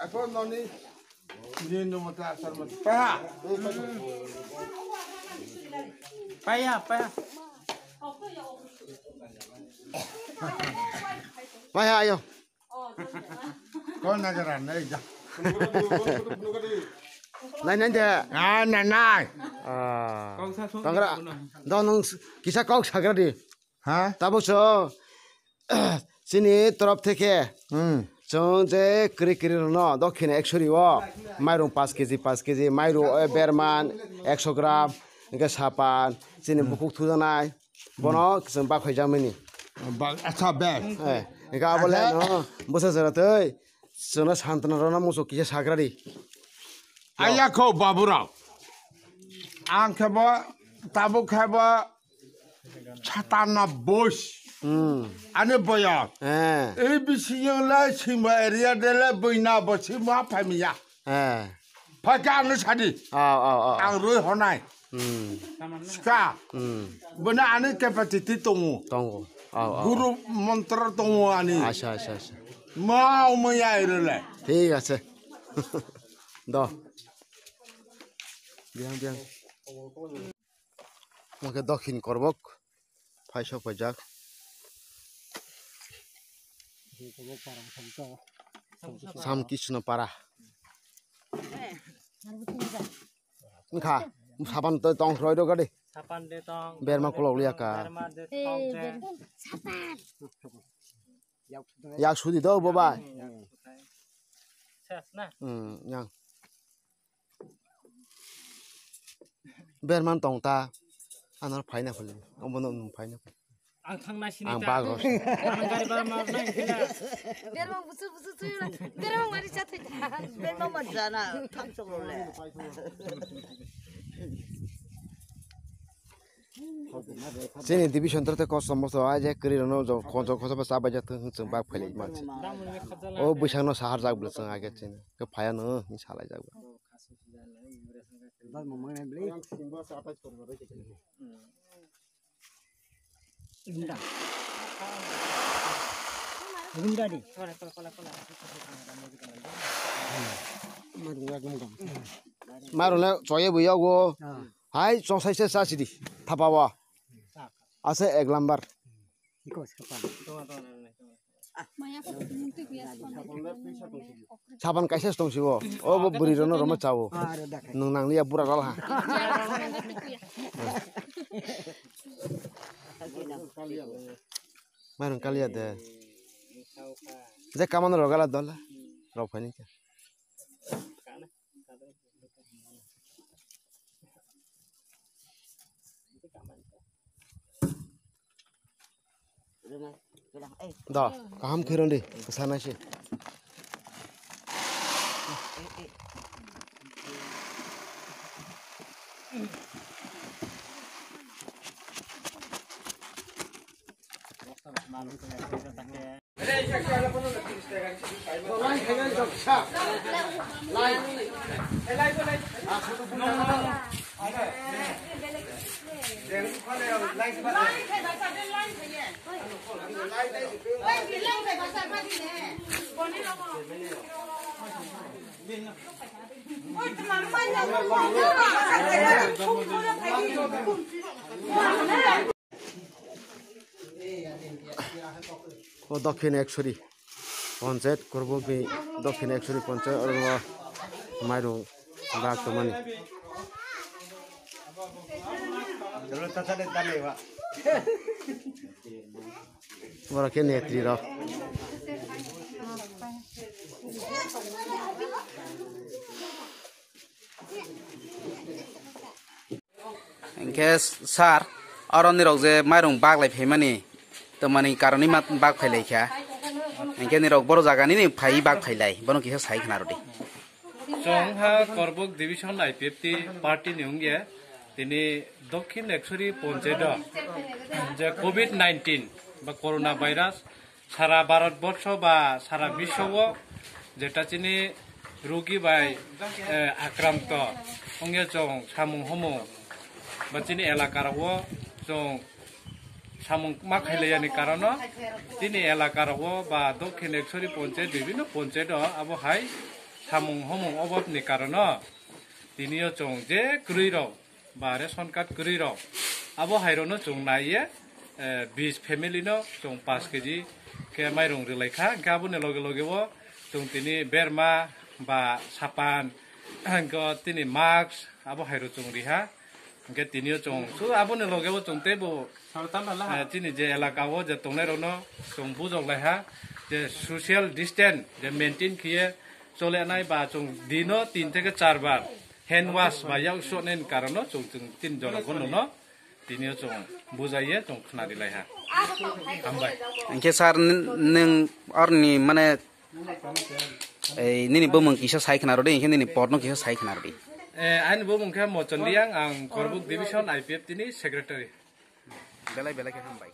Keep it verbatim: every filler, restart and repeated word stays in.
Ako noni ni no mata asar mata. Paha. Paya, paya. Paha ayo. Kon na jara nei ja. Nai nai de. Ah, nai nai. Ah. Kok sa song Tangra. Dong nung kisa kok sagra di. Ha? Tabuk so, chini torop theke, Hmm. chwng je kri kri rwno, dokhina eksori o, mairung paanch kg, paanch kg, mairung, eh, berman, ekso gram, hwnkhe sapan, chini Hmm. bukhuk thujaknai, bono chwng bakhaijak mani. Ba-, acha, bag. Eh, hwnkhe abo le Acha. no, bwsa jora twi, chwngno santana rwna muchung kisa sagra di. Ayakho baburok. Ang khebo, tabuk khebo, Satana boys. Hmm. Ani boyar. Eh. Ei bising lai singba area de le boina bo singba phamia. Eh. Phaka ano sadi. Oh, oh, oh, oh. Ang roi honai. Hmm. Ska. Hmm. Bana ani capacity tongo. Tongo. Oh, oh, oh. Guru mantra tongo ani. Acha, acha, acha. Mau maya irele. Thik ache. Do. Biang, biang. Omo khe Dokhin Korbok phaisok paijak. Sam Krishna Para. Wngkha, sapan twi tong khlai rw gadi. Sapan de tong. Berma kolok liya ka. Berma de tong de. Yak sudi do bo bai. Ses na. Hmm, yang. Berman tong ta. Anor phaina phuli. Obono nung phaina phuli. Ang thang nai sini Ang ta. Bagor. Ang gari bara mar nai sini. Berma busu busu suyu na. Berma mari cha thai ta. Berma ma jana tham sok lo le. Chini division tarte kosom moso ai je kri rono jo konjo koso ba sabai ja thung chwng bak phailai man. O bwsang no sahar jak bwla chwng age chini. Ke phaya no ni salai jak bwla. Marung le choye bo yago. Hai, chosai se sa sidi. Thapa wa. Ase ek lambar. Sapan kaisa tong sibo. O bo bwrwi rono romo chawo. Nwng nang liya bura ral ha. Marung kaliya de. Je kamano rogala dola. Rok phani. Da, kaham khe rwdi, kwsa nai se. O Dokhin Ekshori Panchayat, Korbokni Dokhin Ekshori Panchayat, oro o mairung bag tongmani. Borok khe netri rok. Hinkhe sir, oro nirok je mairung bag lai phaimani, tongmani karoni ma bag phai lai kha. Hinkhe nirok boro jaga nini phai bag phai lai, bono kisa sai khna rwdi. Chwng ha Korbok Division I P F T party ni wngya, tini Dokhin Ekshori Panchayat o je covid nineteen ba corona virus sara Bharat borsho ba sara biswo o jeta chini rugi bai, eh, akranto wngya chwng samung humung ba chini elaka rok o chwng Samung ma khailaiyani karono tini elaka rogo ba Dokhin Ekshori ponchayat, bibhinno ponchayat o abo hai samung homung obab ni karono tini o chwng je kwrwi rok ba ration card kwrwi rok abo hai rokno chwng naiye, eh, bis family no chwng paanch kg khe mairung rwlai kha. Hwnkhe aboni loge loge o chwng tini berma ba sapan, hwnkhe tini mask abo hai rok chwng riha. Hwnkhe tini o chwng su aboni loge o chwng teibo eh, chini je elaka o je tongnai rokno chwng bujok lai ha je social distance je maintain khiye chole nai ba chwng dino tin theke char bar hand wash ba yak suh nai ni karono chwng chwng tin jora bono no tini o chwng bujaiye chwng khna ri lai ha. Hambai. Hwnkhe sir, n-, nwng orni mane, ei, nini bumung kisa sai khna rwdi, hwnkhe nini podno kisa sai khna rwdi. Eh, ani bumung khe Mochon Liang, ang Korbuk Division I P F T ni secretary. Belai belai khe hambai.